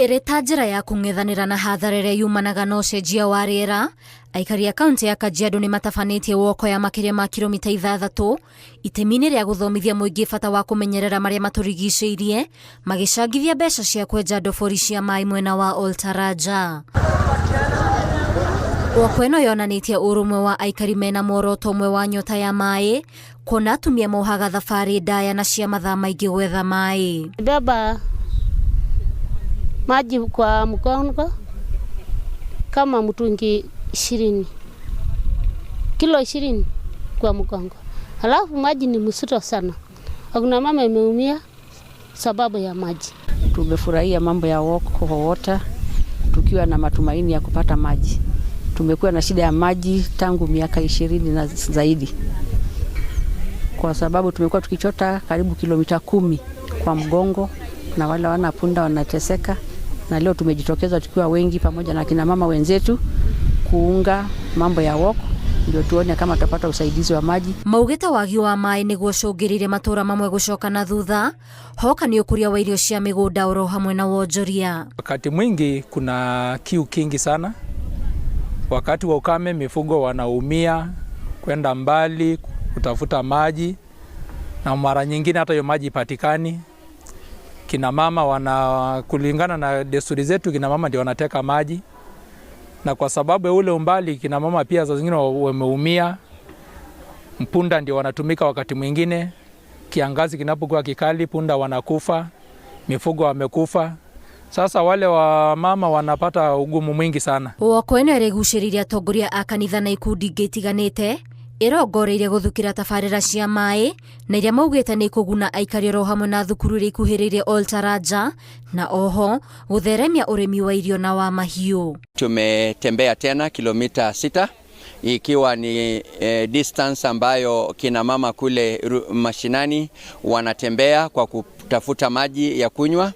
Ĩrĩ ta njĩra ya kũng'ethanĩra na hathara ĩrĩa yumanaga na ũcenjia wa rĩera, aikari a kaunti ya Kajiado nĩ matabanĩtie woko ya makĩria ma kilomita 6 itemi-inĩ rĩa gũthomithia mũingĩ bata wa kũmenyerera marĩa matũrigicĩirie, magĩcangithia mbeca cia kwenja ndobori cia maĩ mwena wa Oltaraja. Woko ĩno yonanĩtie ũrũmwe wa aikari mena muoroto ũmwe wa nyota ya maĩ, kuona atumia mohaga thabarĩ ndaya na cia mathaa maingĩ gwetha maĩ. Beba maji kwa mgongo kama mtungi 20, kilo 20 kwa mgongo, halafu maji ni mzito sana. Hakuna mama imeumia sababu ya maji. Tumefurahia mambo ya Walk for Water tukiwa na matumaini ya kupata maji. Tumekuwa na shida ya maji tangu miaka 20 na zaidi, kwa sababu tumekuwa tukichota karibu kilomita 10 kwa mgongo, na wale wana punda wanateseka, na leo tumejitokeza tukiwa wengi pamoja na kina mama wenzetu kuunga mambo ya walk ndio tuone kama tutapata usaidizi wa maji. Maugĩte wagi wa maĩ nĩguo ũcũngĩrĩirie matũra mamwe gũcoka na thutha, hoka nĩ ũkũria wa irio cia mĩgũnda oro hamwe na wonjoria. Wakati mwingi kuna kiu kingi sana. Wakati wa ukame mifugo wanaumia kwenda mbali kutafuta maji, na mara nyingine hata hiyo maji ipatikani. Kina mama wana, kulingana na desturi zetu, kina mama ndio wanateka maji, na kwa sababu ya ule umbali, kina mama pia saa zingine wameumia. Punda ndio wanatumika wakati mwingine. Kiangazi kinapokuwa kikali, punda wanakufa, mifugo wamekufa. Sasa wale wa mama wanapata ugumu mwingi sana. Woko ĩno ĩrĩgucĩrĩirie atongoria a kanitha na ikundi ingĩ itiganĩte, ĩrongoreirie gũthukĩra tabarĩra cia maĩ na iria maugĩte nĩ ikũguna aikari oro hamwe na thukuru iria ikuhĩrĩirie Oltaraja, na oho gũtheremia ũrĩmi wa irio na wa mahiũ. Tumetembea tena kilomita 6 ikiwa ni distance ambayo kina mama kule mashinani wanatembea kwa kutafuta maji ya kunywa,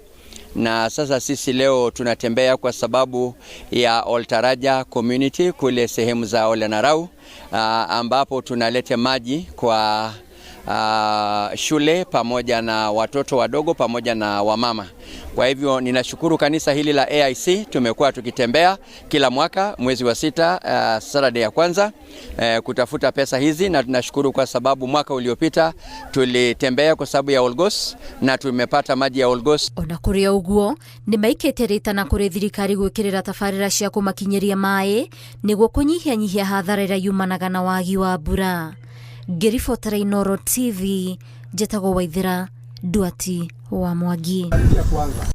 na sasa sisi leo tunatembea kwa sababu ya Oltaraja community kule sehemu za Olenarau, ambapo tunaleta maji kwa shule pamoja na watoto wadogo pamoja na wamama. Kwa hivyo ninashukuru kanisa hili la AIC, tumekuwa tukitembea kila mwaka mwezi wa 6, Saturday ya kwanza, kutafuta pesa hizi, na tunashukuru kwa sababu mwaka uliopita tulitembea kwa sababu ya Olgos na tumepata maji ya Olgos. Ona kũrĩ o ũguo, nĩ maikĩtie rĩtana kũrĩ thirikari gwĩkĩrĩra tabarĩra cia kũmakinyĩria maĩ nĩguo kũnyihanyihia hathara ĩrĩa yumanaga na wagi wa mbura. Ngĩribotera Inooro TV, njĩtagwo Waithĩra Nduati wa Mwangi.